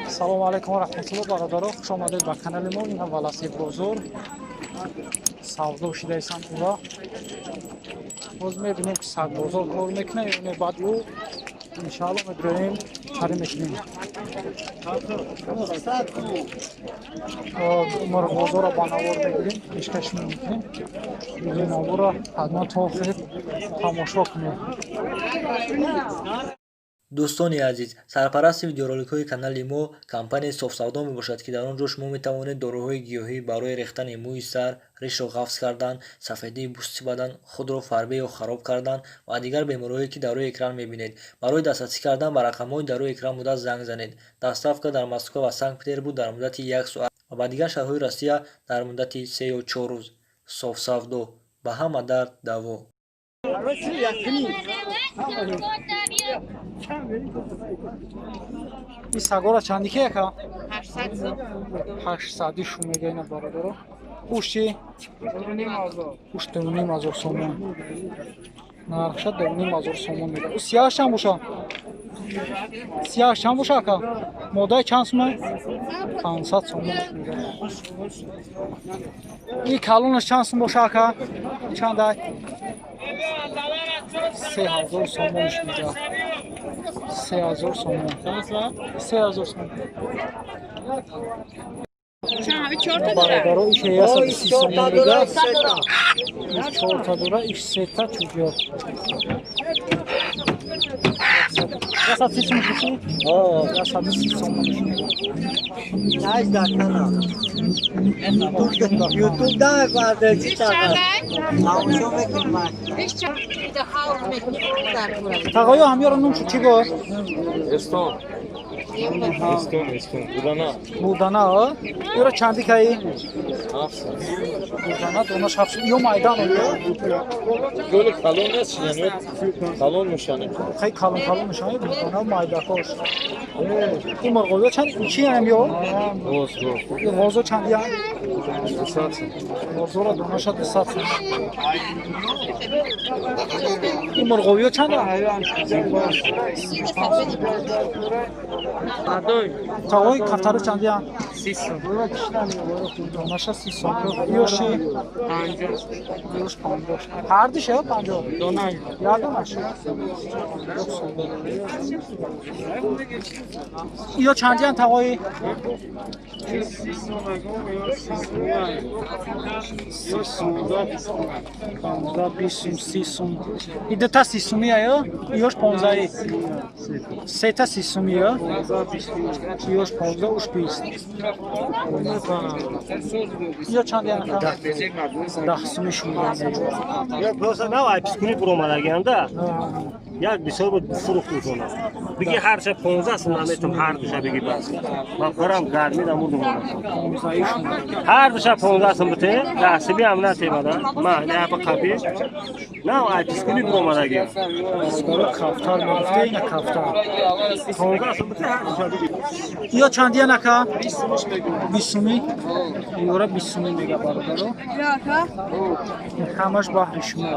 Салому алайкум ва раҳматуллоҳ, бародаро, хуш омадед ба канали мо. Ина Валасӣ бозор савдо шидаистанд ура. Боз мебинем, ки сагбозор кор мекунад ё не. Баъд ӯ иншаалло медроем, чарӣ мекунем. Мурғбозорро ба навор мегирем, пешкаш мекунем. Видеои наворро ҳатман то охир тамошо кунед. Дӯстони азиз, сарпарасти видеороликҳои канали мо компанияи Софсавдо мебошад, ки дар он ҷо шумо метавонед доруҳои гиёҳӣ барои рехтани мӯи сар, ришро ғафз кардан, сафедии пӯсти бадан, худро фарбе ё хароб кардан ва дигар бемориҳое, ки дар рӯи экран мебинед. Барои дастрасӣ кардан ба рақамҳои дар рӯи экран буда занг занед. Доставка дар Москва ва Санкт-Петербург дар муддати як соат ва ба дигар шаҳрҳои Россия дар муддати 3 ё 4 рӯз. Софсавдо ба ҳама дард даво. Ин сагора чанди ки яка? 800 шу мега ина, бародаро. Уш чи? Уш 2500 сомон. Нархша 2500 сомон мега. У сияш чанд боша? Сияш чанд боша, ака? Модаи чанд сума? 500 сомон мега. И калонаш чанд сум боша, ака? Чандай? 3000 сомонш мега. 3000 сомон. 3000 сомон. Бародаро, иш 130 сомон мега. Иш чорта дора, иш сета чӯҷиёт. 130 сом шуши? 130 сомонш мега. Ютуб да тамошо мекунам. Тағоё, ҳамёро нум чӣ гуфт? Эстон. Эстон, эстон. Будана. Будана, ёро чанди каи? 700. Будана донаш 700. Ё майдан ё? Голи калон нест, яъне калон мушане. Хай, калон калон мушане, будана майдакош. Ин мурғовиё чанд чи ҳам ё? Ғоз, ғоз. Ин ғозо чанди ҳам? 200. Ғозоро донаша 200 сом. Ин мурғовиё чанд? Тағои, кафтаро чанди ҳам? 30 сом. Донаша 30 сом. Ёши? 50. Ёш 50. Ҳардуш ё 50? Дона. Як донаш? Ё чандиян, тағои? 30 сом агом ё 30 сом. Ё 16 20. 15, 20 сум, 30 сум. И дута 30 сумия ё? Ёш 15. Сета 30 сумия? 15 20. Ёш 15, уш 20. Ё чандиян, ака? 10 суми шумоян. Як просто нав айпискунӣ буромадагианда. Як бисёр буд, фурӯхтутона. Биги ҳарча 15 сум наметум, ҳар душа биги бас. Ма корам гармӣ намурдум. Ҳар душа 15 сум бите, 10 суми ҳам натебада. Ма не қапи. Нав айпискунӣ буромадаги. Кафтар мегуфте, ина кафтар. 15 сум бите ҳар душа биги. Ё чандиян, ака? 20 суми. Ёра 20 суми мега, бародаро. Ҳамаш баҳри шумо.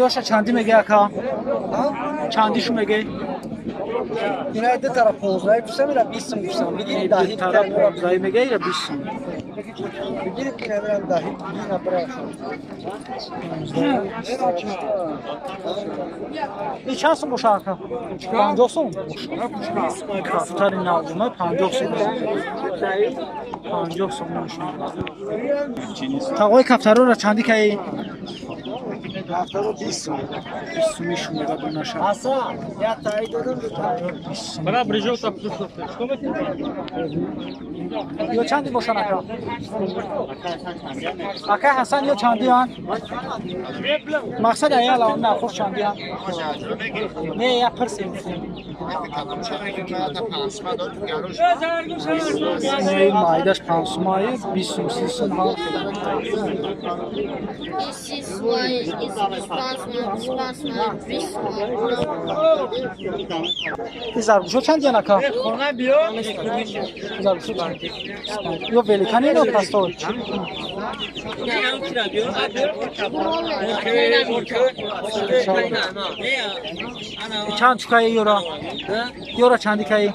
Ёша чандӣ мега, ака? Чандишу меге? Ина ду тараф 15 гуфтам, ира 20 сум гуфтам. Бигиред даҳи. Ду тараф 15 мега, ира 20 сум. Бигиред ки намирам даҳи, ина бираша. И чанд сум боша, ака? 50 сум? Кафтари навдума 50 сум. 50 сум. Тағои, кафтарора чандӣ каи? Кафтаро 20 сум. 20 суми шумега донаша. Ҳасан, як таи додам, ду таи. Бра брижок та Что вы? Ё чанди бошан, ака? Ака Ҳасан, ё чандиан? Мақсад аяла он нахуш чандиан? Не, я пирсем. Майдаш 5 сумае, 20 сум, 30 сум ҳал. Ин заргӯшҳо чанд ян ака? Заргӯшҳо чанд? Ё великани ё простой? Чанд чукаи ёра? Ёра чанди каи?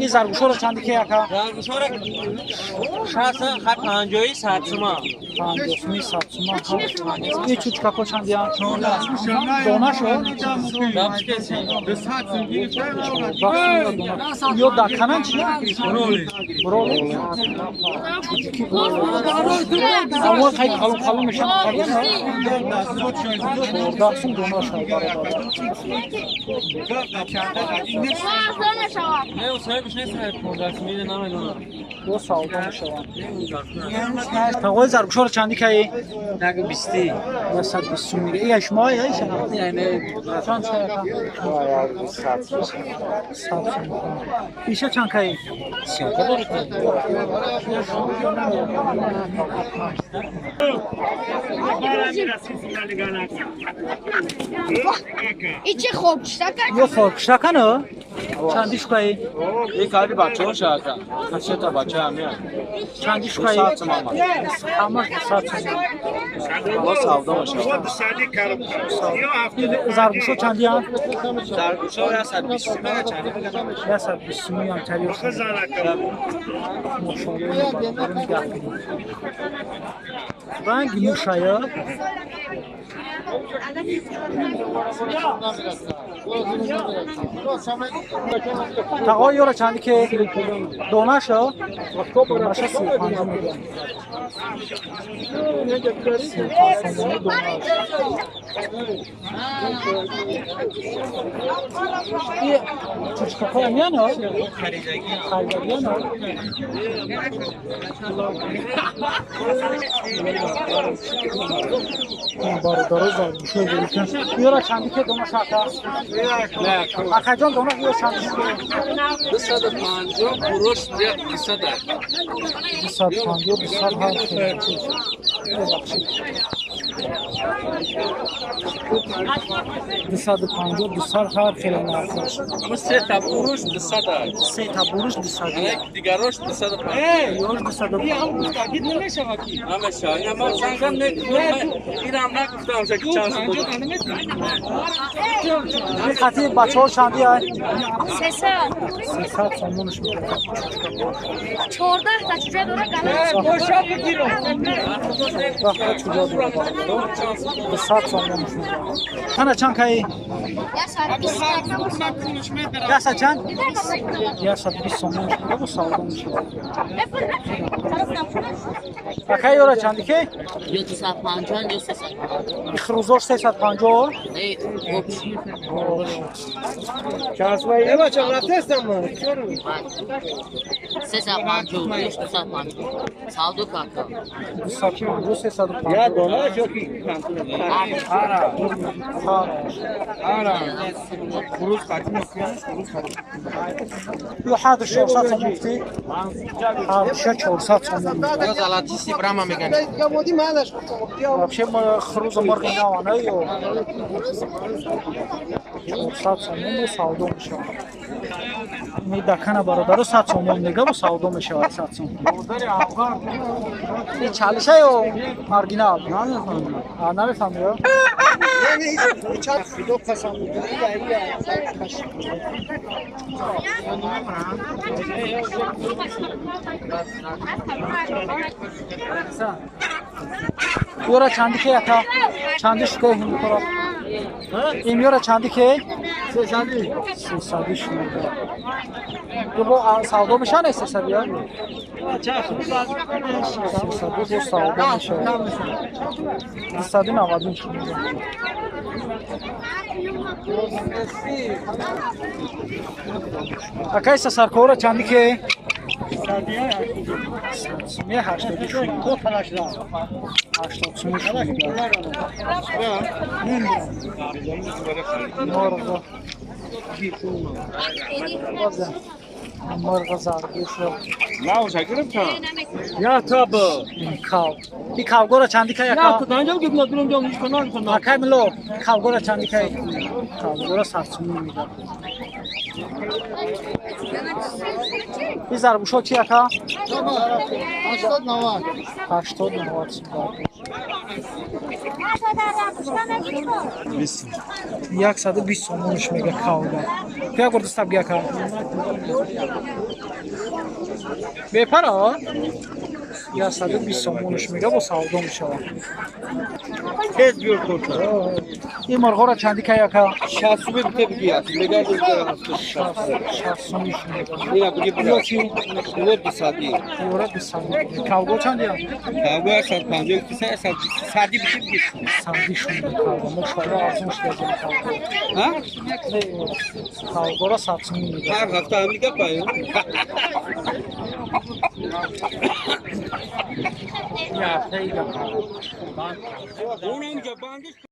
Ин заргӯшҳоро чанди каи ака? Панҷоҳи сад сума. Ин чучкако чандиян? Донашо? Ё даканан чи? Броли. Аммо хай калон калон мешаванд қариян? 14 сум донаша бародар. Бо савдо мешаванд. Тағои заргӯшҳоро чанди каи? 120. 120 сум мега. Ия шумо ия ишана? Чанд чай ака? 100 сум. Иша чанд каи? Ичи хорпуштака? Ё хорпуштакано? Чанди шукаи? Ин каби бачаҳо шаака. Сета бача ҳамия. Чанди шукаи? Ҳамаш 200 сум. Бо савдо мешавад. Заргӯшҳо чандиянд? Заргӯшҳо 120 сум мега чанди мега. 120 сумиам тариёш. Нигоҳ кунед. Ранги мушая. Тағои ёра чанди ке? Донаша? Донаша 35 мегӯянд. 35 сомонӣ донаш. И чучкаҳои ҳамияно? Харидагиано? Бародаро заргӯшҳои великан. Ёра чанди ке донаша ака? Акаҷон донаш ё чанди ке? 250 фурӯш 200. 250 200 ҳар хел. Бебахшид. 250 200 ҳар хел нархаш. Ама се та фурӯш 200. Се та фурӯш 200. Як дигарош 250. Ёш 250. Ҳамеша. Ина ман зангам не инам нагуфтам ки чанд сум буд. Ин қати бачаҳо чанди ай? 300. 300 сомонаш мегирад. 14 та чӯҷа дора гала. Даҳта чӯҷа дора бародар. 200 сомонаш мегирад. Тана чанд каи? 120. Ясад чанд? 120 сомонаш мегирад бо савдо мешавад. Акай ёра чанди ке? Ё 250 ё 300. Ихрӯзош 350? Не, 350, 250. Савдо кака. 250 350. Я донаш ё ки? Ара. Ара. Ё ҳардуш 400 сомон гуфтӣ? Ҳардуша 400 сомон. Вообще хруза мурғи навана ё 400 сомон бо савдо мешавад. Дакана бародаро 100 сомон мега бо савдо мешавад 100 сомон. Ин чалиша ё оригинал? Намефаҳмӣ ё? Ёра чанди ке ака? Чанди шукаи ҳиндукора? Ин ёра чанди ке? Сесади шука. Бо савдо мешавад не сесади? Сесади бо савдо мешавад. 290 шука. Акай сасаркора чанди ке? Сумия 80 шука. 80 сум шука. Мурғ заргӯшро. На, гирифтам. Я таб. Кав. И кавгора чанди кай ака? На, куданҷо гирифтам, дурум ҷон, ҳеч кунан кунам. Акай мило, кавгора чанди кай? Кавгора 100 сомон мега. И заргӯшҳо чи ака? 80 90. 80 90 сум. 120 сомонш мега кавга. Як бор дастаб ги ака. Бепара? 120 сомонш мега, бо савдо мешавад. Тез биёр корта. Ин мурғоро чанди кай ака? 60 суми бите биги аст. Мега 60 сомиш мега. Ина биги Ё чи? Ина 200-ди. Ёра 200. Кавго чандия? Кавго 150, 100, 100-ди бите биги. 100-ди шуд кавго. Мошалло, арзон шуда кавго. Ҳа? Кавгоро 100 сомон мега. Ҳар ҳафта ҳамин гапа ё? Я ҳафта и гапа. Онам ҷа бандиш.